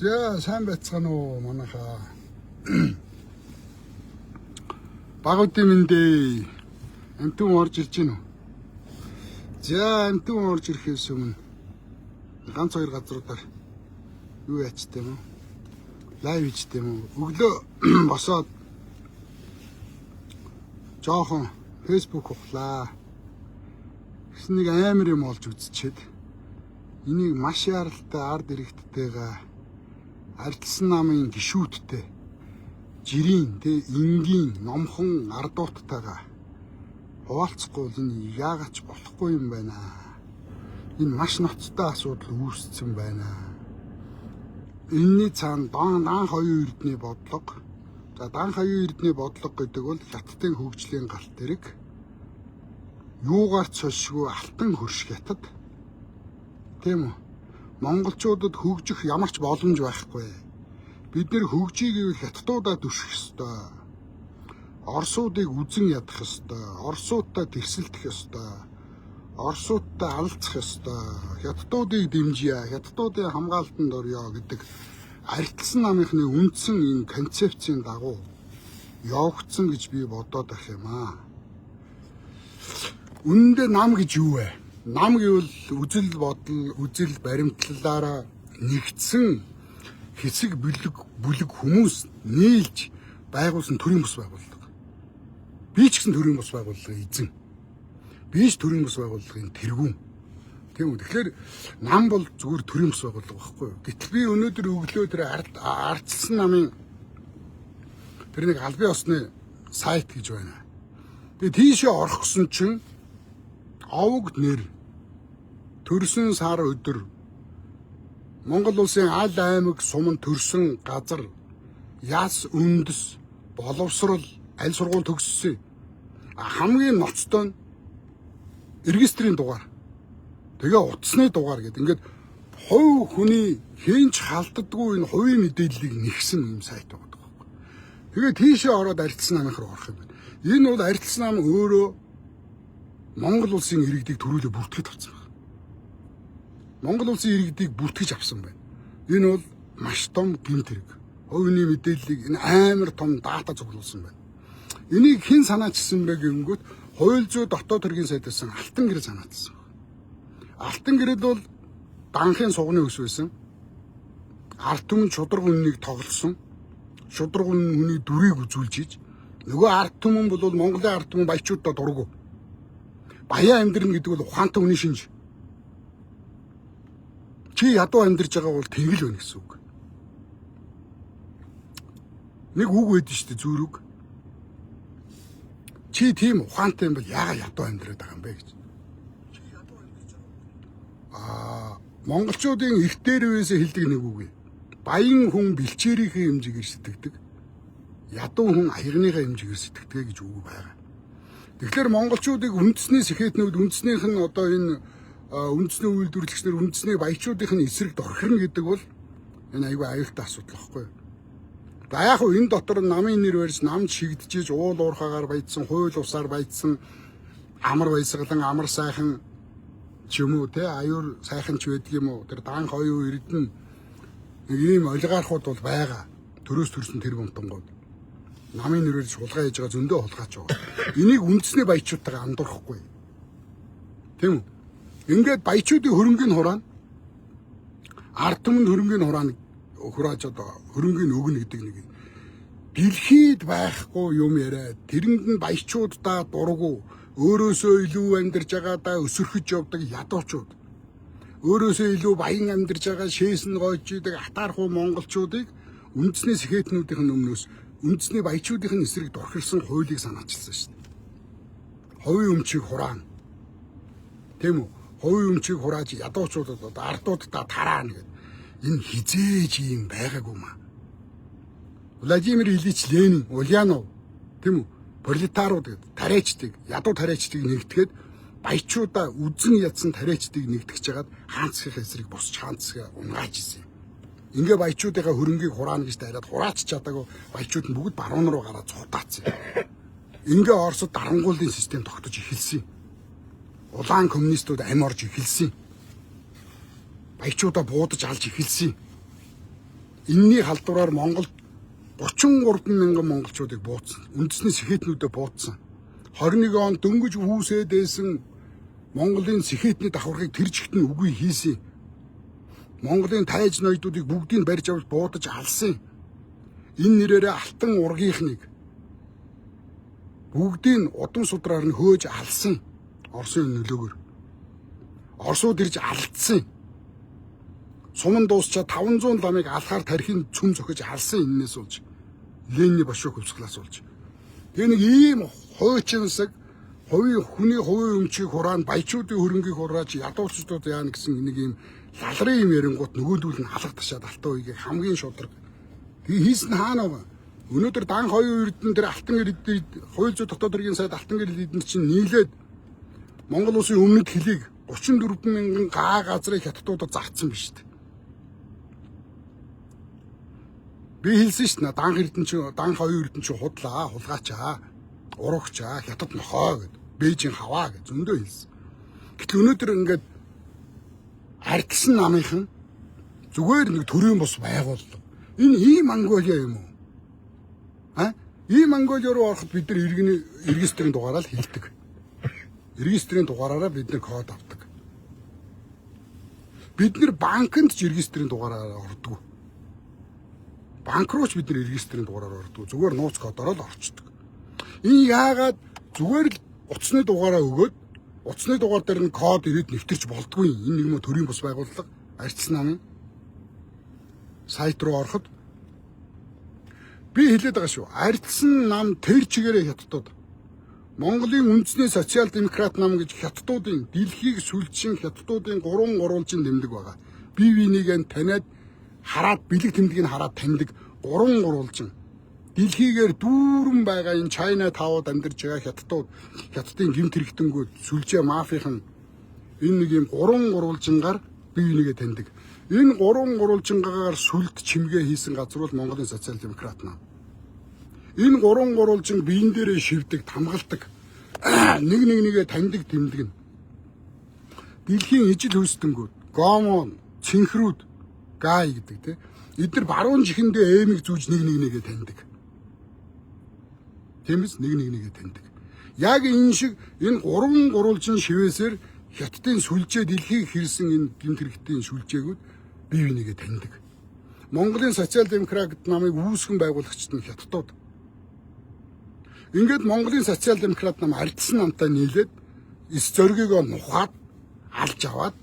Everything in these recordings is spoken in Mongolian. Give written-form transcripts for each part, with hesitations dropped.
За, сайн байцгаана уу, манайхаа. Багуудын мэнд ээ. Амтун орж ирж гин үү? За, амтун орж ирэхээс өмнө ганц хоёр газруудаар юу яачтай юм уу? Live хийжтэй юм уу? Өглөө босоод жоохон Facebook ухлаа. Тэгсэн нэг амар юм олж үзчихэд энийг маш яралтай ард иргэдтэйгээ, ардчилсан намын гишүүдтэй, жирийн тэ энгийн номхон ардууттайгаа хуваалцахгүй бол энэ яагаад ч болохгүй юм байна. Энэ маш ноцтой асуудал үүссэн байна. Энэний цаана Дан Хаюун Эрдэнэ бодлого. За, Дан Хаюун Эрдэнэ бодлого гэдэг бол Хятадын хөгжлийн галт тэрэг. Юугаар ч сошгүй алтан хөрш хятад. Тийм үү? Монголчуудад хөгжих ямар ч боломж байхгүй. Бид нэр хөгжий гэвэл хятадуудаа түших ёстой. Орсуудыг үзен ядах ёстой. Орсуудтай тэрсэлдэх ёстой. Орсуудтай алалцах ёстой. Хятадуудыг дэмжийе. Хятадуудын хамгаалтанд орё гэдэг арилтсан намынхны үндсэн энэ концепцийн дагуу явагдсан гэж би бодоод байх юм аа. Үнэндээ нам гэж юу вэ? Нам гэвэл үзэл бодол, үзэл баримтлалаараа нэгдсэн хэсэг бүлэг хүмүүс нийлж байгуулсан төрийн бус байгууллага. Би ч гэсэн төрийн бус байгууллагын эзэн. Би ч төрийн бус байгууллагын тэргүүн. Тийм үү? Тэгэхээр нам бол зүгээр төрийн бус байгууллага байхгүй юу? Гэтэл би өнөөдөр өглөө тэр ардчилсан намын тэр нэг албан ёсны сайт гэж байна. Тэгээ тийшээ орох гэсэн чинь овог нэр, төрсөн сар өдөр, Монгол улсын аль аймаг суманд төрсөн газар, яс үндэс, боловсрол, аль сургууль төгссөн. Хамгийн ноцтой нь регистрийн дугаар. Тэгээ утасны дугаар гэдэг. Ингээд хувь хүний хэн ч халддаггүй энэ хувийн мэдээллийг нэгсэн юм сайт байгаа байхгүй. Тэгээ тийшээ ороод арилтсан намынх руу орох юм байна. Энэ бол арилтсан нам өөрөө Монгол улсын иргэдийг төрүүлээ бүртгэж авсан байна. Монгол улсын иргэдийг бүртгэж авсан байна. Энэ бол маш том гэмт хэрэг. Хувийн мэдээллийг энэ амар том data цуглуулсан байна. Энийг хэн санаачилсан бэ гэнгүүт хууль зүйн дотоод хэргийн сайд байсан Алтан гэрэл санаачилсан байна. Алтан гэрэл бол данхын сугны өс байсан. Ард түмэн шударга үнэнийг тоглосон. Шударга үнэн хүний дүрийг үзүүлж иж нөгөө ард түмэн бол Монголын ард түмэн баячуудаа дургу. Баян амьдрна гэдэг бол ухаантай хүний шинж. Чи ядуу амьдарч байгаа бол тэнгэл байна гэсэн үг. Нэг үг байдсан шүү дээ, зүүр үг. Чи тийм ухаантай юм бол яагаад ядуу амьдраад байгаа юм бэ гэж. Аа, монголчуудын эрт дээрээс хэлдэг нэг үг. Баян хүн бэлчээрийнхээ хэмжээгээр сэтгэдэг. Ядуу хүн аягныхаа хэмжээгээр сэтгэдэг гэж үг байгаа. Тэгэхээр монголчуудыг үндэсний сэхэтнүүд, үндэснийх нь одоо энэ үндэсний үйлдвэрлэгч нар, үндэсний баячуудын нь эсрэг дорхирно гэдэг бол энэ айгүй аюултай асуудал байхгүй юу? За, яг хуу энэ дотор намын нэр барьж намд шигдчихэж уул уурхаагаар баядсан, хууль усаар баядсан амар баясгалан, амар сайхан ч юм уу те, аюур сайхан ч байдаг юм уу, тэр Дан Хоёу Эрдэнэ нэг ийм олигархууд бол байгаа. Төрөөс төрсөн тэр бомтонгууд намын нэрээр шулгаа хийж байгаа зөндөө хулгайч байгаа. Энийг үндэсний баячуудтайгаа андуурахгүй. Тийм үү? Ингээд баячуудын хөрөнгийг хураана. Ард түмэнд хөрөнгийг хураана, хурааж одоо хөрөнгийг өгнө гэдэг нэг дэлхийд байхгүй юм яриа. Тэрэнд нь баячууддаа дургу, өөрөөсөө илүү амьдарч байгаадаа өсөрхөж явдаг ядуучууд. Өөрөөсөө илүү баян амьдарч байгаа, шээсэн гойж идэг атаархуу монголчуудыг үндэсний сэхэтнүүдийн өмнөөс үндэсний баячуудын эсрэг дорхирсан хуулийг санаачилсан шүү дээ. Хувийн өмчийг хураана. Тийм үү? Хувийн өмчийг хурааж ядуучуудад, одоо ардуудаа тараана гэдэг. Энэ хизээж юм байгаагүй маа. Владимир Ильич Ленин, Ульянов, тийм үү? Пролетарууд гэдэг тариачдыг, ядуу тариачдыг нэгтгэхэд баячуудаа үзэн ядсан тариачдыг нэгтгэж хагаад хаан засгийн эсрэг босч хаан засгаа унгааж исэн юм. Ингээ баячуудынхаа хөрөнгийг хураана гэж дайраад хураач чадаагүй баячууд нь бүгд баруун руу гараад цутаацсан. Ингээ Оросод дарангуулын систем тогтож эхэлсэн. Улаан коммунистууд ам орж эхэлсэн. Баячуудаа буудаж алж эхэлсэн. Энийний халдвараар Монгол 33 мянган монголчуудыг бууцсан. Үндэсний сэхэтнүүдэд бууцсан. 21 он дөнгөж үүсээд байсан Монголын сэхэтний давхаргыг тэр чигт нь үгүй хийсэн. Монголын тайз ноёдуудыг бүгдийг барьж авч буудаж алсан. Энэ нэрээрээ алтан ургийнхныг бүгдийг удам судраар нь хөөж алсан. Оросын нөлөөгөөр. Оросууд ирж алдсан. Суман дуусчаа 500 ламыг алхаар тархин цөм зөхөж алсан эннээс болж. Ленини башуу хөвсглээс болж. Тэгээ нэг ийм хуучинсаг хувийн хүний хувийн өмчийг хураан баячуудын хөрөнгийг хурааж ядуурчдууд яана гэсэн нэг ийм лалрын юм ярингууд нөгөөдүүл нь алга ташаад алтан үеийг хамгийн шудраг. Тэгээ хийсэн хаана вэ? Өнөөдөр дан хоёрын эрдэнэ тэр алтан эрдэнэ хууль зүйн дотоод хэргийн сайд алтан гэрэл эдэн чинь нийлээд Монгол улсын өмнөд хилийг 34 мянган гаа газрыг хятадуудад зарцсан биш үү? Би хэлсэн шүү дээ. Данх эрдэнэ чинь данх оюун эрдэнэ чинь худлаа, хулгайчаа, урагчаа, хятад нохоо гэд. Бээжин хаваа гэж зөндөө хэлсэн. Гэтэл өнөөдөр ингээд ардсан намынхан зүгээр нэг төрийн бус байгууллага. Энэ ийм Монголиа юм уу? А? Ийм Монголиа руу ороход бид нар иргэний регистрийн дугаараа л хэлдэг. Регистрийн дугаараараа бид нар код авдаг. Бид нар банкнд ч регистрийн дугаараараа ордог. Банк руу ч бид нар регистрийн дугаараар ордог. Зүгээр нууц кодороо л орчдөг. Энэ яагаад зүгээр л утасны дугаараа өгөөд утасны дугаар дээр нь код ирээд нэвтэрч болдгүй. Энэ нэг юм төрийн бус байгууллага арчсан намын сайт руу ороход би хэлээд байгаа шүү. Арчсан нам тэр чигээрээ хятадууд Монголын үндэсний социал демократ нам гэж хятадуудын дэлхийг сүлжин хятадуудын гурван гурвалжин тэмдэг байгаа. Бие биенийг нь таниад хараад бэлэг тэмдгийг хараад таньдаг гурван гурвалжин. Дэлхийгээр дүүрэн байгаа энэ China тавууд амьдарч байгаа хятадууд хятадын гэмт хэрэгтэнгүүд сүлжээ мафийнхан энэ нэг юм гурван гурвалжингаар бие бинийгээ таньдаг. Энэ гурван гурвалжингаар сүлд чимгээ хийсэн газар бол Монголын социал демократ нам. Энэ гурван гурвалжин биен дээрээ шивдэг, тамгалдаг. Нэг нэг нэгээ таньдаг тэмдэг нь. Дэлхийн ижил хүйстэнгүүд, гомон, цэнхрүүд, гай гэдэг те. Эдгээр баруун жихэндээ эмиг зүүж нэг нэг нэгээ таньдаг. Тиймээс нэг нэг нэгээ таньдаг. Яг энэ шиг энэ гурван гурвалжин шивээсээр хятадын сүлжээ дэлхийг хэрсэн энэ гэмт хэрэгтийн сүлжээгүүд бие бинийгээ таньдаг. Монголын социал демократ намыг үүсгэн байгуулагчид нь хятадууд. Ингээд Монголын социал демократ нам ардсан намтай нийлээд эс зоригоо нухаад алж аваад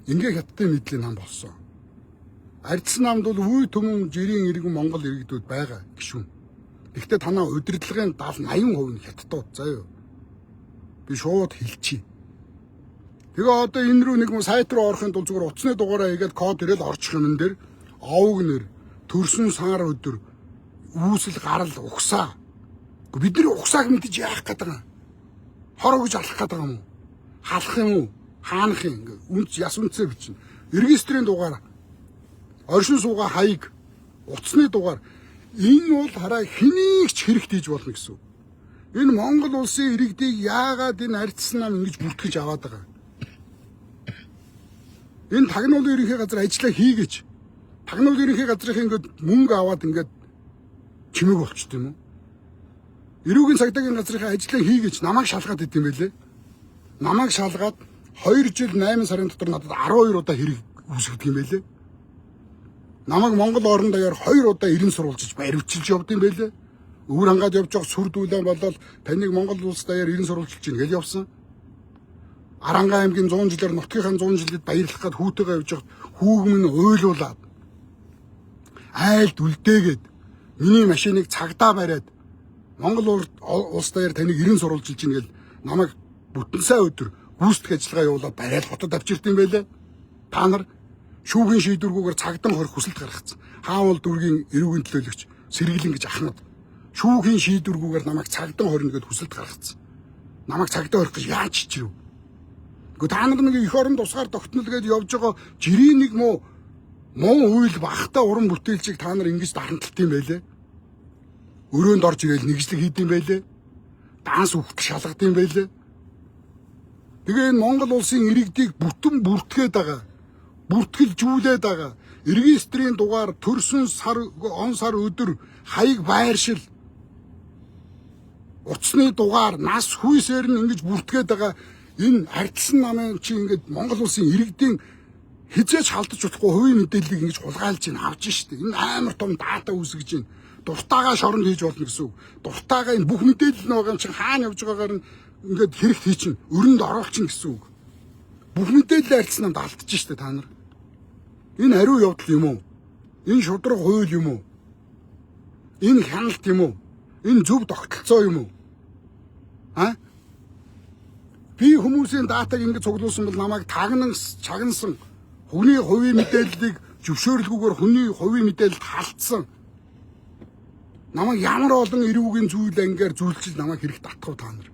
ингээ хятадын мэдлийн нам болсон. Ардсан намд бол үе түмэн жирийн иргэн Монгол иргэдүүд байгаа гişүн. Гэхдээ танаа удирдлагын 70 80% нь хятадууд заяа. Би шууд хэлчихье. Тэгээ одоо энэ рүү нэг юм сайт руу орохын тулд зүгээр утасны дугаараа хийгээд код ирэл орчих юмн дээр овг нэр, төрсөн сар өдөр, үүсэл гарал угсаа. Бидний угсааг мэдэж яах гээд байгаа юм? Хор өгж алах гээд байгаа юм уу? Халах юм уу? Хаанах юм? Үнц яс үнцээ бичнэ. Регистрийн дугаар, оршин суугаа хаяг, утасны дугаар энэ бол хараа хэнийг ч хэрэгт хийж болно гэсэн. Энэ Монгол улсын иргэдийг яагаад энэ арчсан нам ингэж бүртгэж аваад байгаа юм? Энэ тагнуулын ерөнхий газар ажиллаа хийгээч. Тагнуулын ерөнхий газрын ингээд мөнгө аваад ингээд чимээг болчт юм уу? Эрүүгийн цагдаагийн газрынхаа ажлаа хийгээч намайг шалгаад идэм байлээ. Намайг шалгаад 2 жил 8 сарын дотор надад 12 удаа хэрэг үүсгдэг юм байлээ. Намайг Монгол орон даяар 2 удаа эрен сурвалжиж баривчилж явд юм байлээ. Өвөр хангаад явж байгаа сүр дүүлэн болол таныг Монгол улс даяар эрен сурвалжилж чинь гэж явсан. Арангаа аймгийн 100 жилээр нутгийнхаа 100 жилд баярлах гад хүүтэйгээ явж байхад хүүг минь уйлуулад айлд үлдээгээд миний машиныг цагдаа бариад Монгол улс даяар таныг эрен сурвалжилж чинь гэж намайг бүтэн сайн өдөр гүйцэтгэх ажиллагаа явуулаад бариад хотод авчирт юм байлээ. Та нар шүүхийн шийдвэргүйгээр цагдан хорих хүсэлт гаргацсан. Хаавал дүүргийн эрүүгийн төлөөлөгч сэргэлэн гэж ахмад шүүхийн шийдвэргүйгээр намайг цагдан хорно гэд хүсэлт гаргацсан. Намайг цагдаа хорих гэж яаж чирв? Гэхдээ та нар нэг эх орон тусгаар тогтнол гээд явж байгаа жирийн нэг муу үйл багтаа уран бүтээлчийг та нар ингэж дарамтлт юм байлээ. Өрөөнд орж ирээл нэгжлэг хийд юм байлээ. Данс үхтэл шалгад юм байлээ. Тэгээ энэ Монгол улсын иргэдийг бүтэн бүртгээд байгаа. Бүртгэлжүүлээд байгаа. Регистрийн дугаар, төрсөн сар, он сар өдөр, хаяг байршил, утасны дугаар, нас хүйсээр нь ингэж бүртгээд байгаа энэ ардсан намын чи ингээд Монгол улсын иргэдийн хизээч халдаж болохгүй хувийн мэдээллийг ингэж хулгайлж ин авч штэ. Энэ амар том дата үүсгэж ин. Дуртайгаа шоронд хийж болно гэсэн үг. Дуртайгаа энэ бүх мэдээлэл нь байгаа юм чинь хаана явж байгаагаар нь ингээд хэрэгт хий чинь өрөнд оруулчин гэсэн үг. Бүх мэдээлэл ардсан намд алдчих штэ та нар. Энэ ариу явдал юм уу? Энэ шудраг хууль юм уу? Энэ хяналт юм уу? Энэ зөв тогтолцоо юм уу? А? Би хүмүүсийн датаг ингэж цуглуулсан бол намайг тагнан чагнасан хүний хувийн мэдээллийг зөвшөөрлгүйгээр хүний хувийн мэдээлэлд халтсан. Намайг ямар олон эрүүгийн зүйл ангаар зүйлчил намайг хэрэг татах та нар.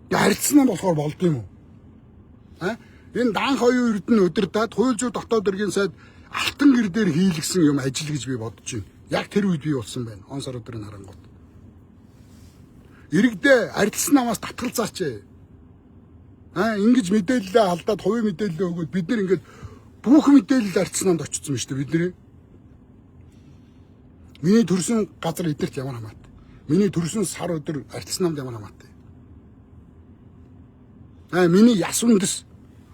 Тэгээ харилцсан нь болохоор болд юм уу? А? Энэ дан хоёрын эрдэнэ удирдаад хууль зүйн дотоод иргэн сайд алтан гэр дээр хийлгсэн юм ажил гэж би бодож байна. Яг тэр үед би болсон байна. Он сар өдрийн харангуут. Иргэдээ арилсан намаас татгалзаач. Аа, ингэж мэдээлэлээ алдаад хувийн мэдээлэлээ өгөөд бид нар ингээд бүх мэдээлэл арилсан намд очсон юм шүү дээ бидний. Миний төрсөн газар эднэрт ямар хамаатай. Миний төрсөн сар өдөр арилсан намд ямар хамаатай. Аа, миний яс үндэс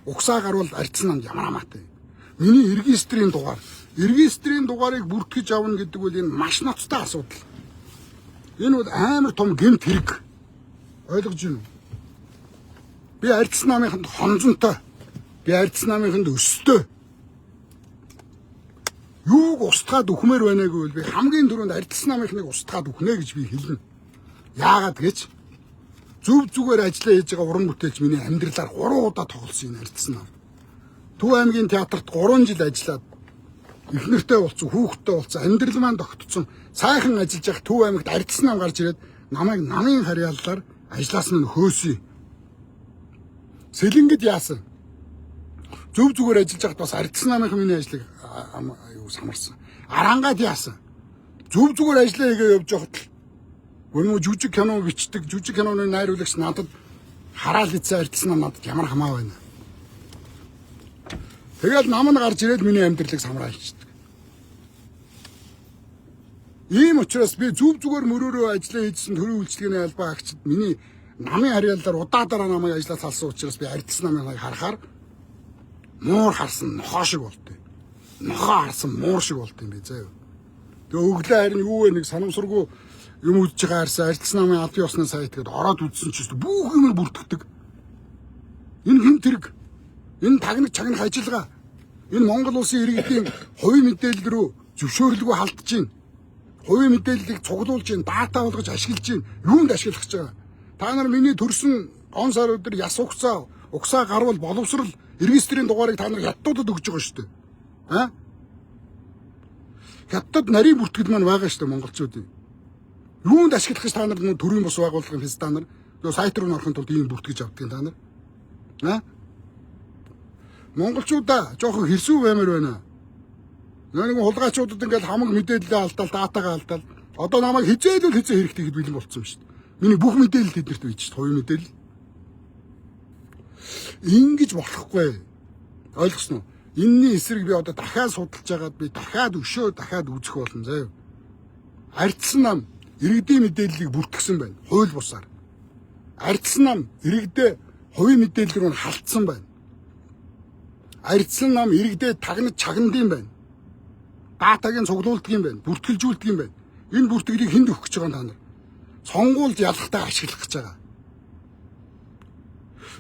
угсаа гарвал арилсан намд ямар хамаатай. Миний регистрийн дугаар, регистрийн дугаарыг бүртгэж авна гэдэг бол энэ маш ноцтой асуудал. Энэ бол амар том гэмт хэрэг. Ойлгож байна уу? Би ардсан намынханд хонзонтой. Би ардсан намынханд өстэй. Юуг устгаад өгмөр байна гэвэл би хамгийн түрүүнд ардсан намынхныг устгаад өгнө гэж би хэлнэ. Яагаад гэж зөв зүгээр ажиллаа хийж байгаа уран бүтээлч миний амьдралаар 3 удаа тоглосон энэ ардсан нам. Төв аймгийн театрт 3 жил ажиллаад эхнэртэй болсон, хүүхэдтэй болсон, амьдрал маань тогтцсон. Сайхан ажиллаж явах Төв аймагт ардсан нам гарч ирээд намайг намын харьяаллаар ажлаас нь хөөсөн. Сэлэнгэд яасан? Зөв зүгээр ажиллаж байхад бас ардсан намынхан миний ажлыг юу самарсан. Арангаад яасан? Зөв зүгээр ажиллаа хийгээ явж байхад л гүн жүжиг кино бичдэг, жүжиг киноны найруулагч надад хараал хийсэн ардсан нам надад ямар хамаа байна. Тэгэл нам нь гарч ирээд миний амьдралыг самраа хийчихдэг. Ийм учраас би зөв зүгээр мөрөөрөө ажиллаа хийжсэн төрийн үйлчилгээний албан агчид миний намын харьяалалаар удаа дараа намайг ажиллаа салсан учраас би ардсан намыг харахаар муур харсан нохоо шиг болтой. Нохоо харсан муур шиг болт юм би заяа. Тэгээ өглөө харин юу вэ нэг санамсаргүй юм үзэж байгаа харсан ардсан намын албан ёсны сайт гэдээ ороод үзсэн чинь бүх юм бүртгэдэг. Энэ гэмт хэрэг. Энэ тагнаг чагнах ажиллагаа. Энэ Монгол улсын иргэдийн хувийн мэдээлэл рүү зөвшөөрлгүй халдж байна. Хувийн мэдээллийг цуглуулж байна, дата болгож ашиглаж байна. Юунд ашиглах гэж байгаа? Та нар миний төрсөн он сар өдөр яс угсаа, угсаа гарвал боловсрал регистрийн дугаарыг та нар хятадуудад өгч байгаа шүү дээ. А? Хятад нарийн бүртгэл маань байгаа шүү дээ монголчуудын. Юунд ашиглах гэж та нар нөө төрийн бус байгууллагын фэс та нар сайт руу орохын тулд ийм бүртгэж авдгийг та нар. А? Монголчуудаа жоохон хэрсүү баймар байна. Нэг хулгайчуудад ингээл хамаг мэдээлэлээ алдаал, датагаа алдаал. Одоо намайг хизээлэл хизээ хэрэгтэй гэд бэлэн болцсон юм шүү дээ. Миний бүх мэдээлэл тэднэрт үйж шүү дээ, хувийн мэдээлэл. Ингэж болохгүй. Ойлгосноо? Энийний эсрэг би одоо дахиад судалж хагаад би дахиад өшөө дахиад үзэх болно заяа. Ардсан нам иргэдийн мэдээллийг бүртгэсэн байна. Хууль бусаар. Ардсан нам иргэдээ хувийн мэдээлэл рүү халтсан байна. Ардсан нам иргэдээ тагнаж чагнадсан байна. Датагийн цуглуулдаг юм байна. Бүртгэлжүүлдэг юм байна. Энэ бүртгэлийг хүнд өгөх гэж байгаа та нар. Сонгуульд ялахтаа ашиглах гэж байгаа.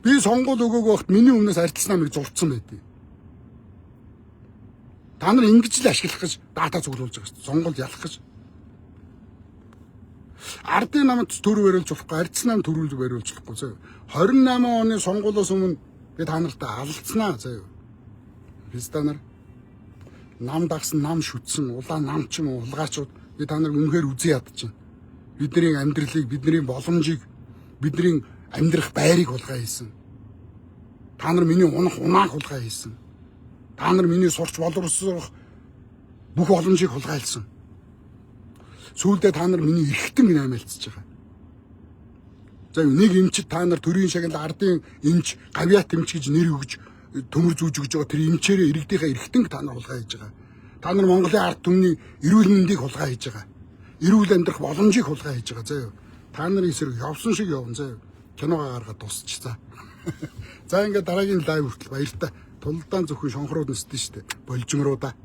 Би сонгуул өгөөгүй байхад миний өмнөөс ардсан намыг зурцсан байдیں۔ Та нар ингэж л ашиглах гэж дата цуглуулж байгаа шүү дээ. Сонгуульд ялах гэж. Ардын намд төр бариулж болохгүй, ардсан нам төрүүлж бариулж болохгүй зөө. 28 оны сонгуулиос өмнө би та нартай алалцнаа зөө. Биз та нар нам дагсан, нам шүтсэн, улаан нам ч юм уу хулгайчууд би та нар үнэхээр үзэн ядаж байна. Бидний амьдралыг, бидний боломжийг, бидний амьдрах байрыг хулгай хийсэн. Та нар миний унах унааг хулгай хийсэн. Та нар миний сурч боловсрох бүх боломжийг хулгайлсан. Сүүлдээ та нар миний эрхтэн наймаалцж байгаа. За нэг эмчид та нар төрийн шагнал ардын эмч, гавьяат эмч гэж нэр өгж төмөр зүүж өгж байгаа тэр эмчээрээ иргэдийнхээ эрхтэнг та нар хулгай хийж байгаа. Та нар Монголын ард түмний эрүүл мэндийг хулгай хийж байгаа. Эрүүл амьдрах боломжийг хулгай хийж байгаа, заа юу. Та нарын эсрэг явсан шиг явна, заа юу. Киногоо гаргаад дуусчих, за. За, ингээд дараагийн live хүртэл баяртай. Тулдаан зөвхөн шонхрууд нисдэн штэ. Болжингруудаа.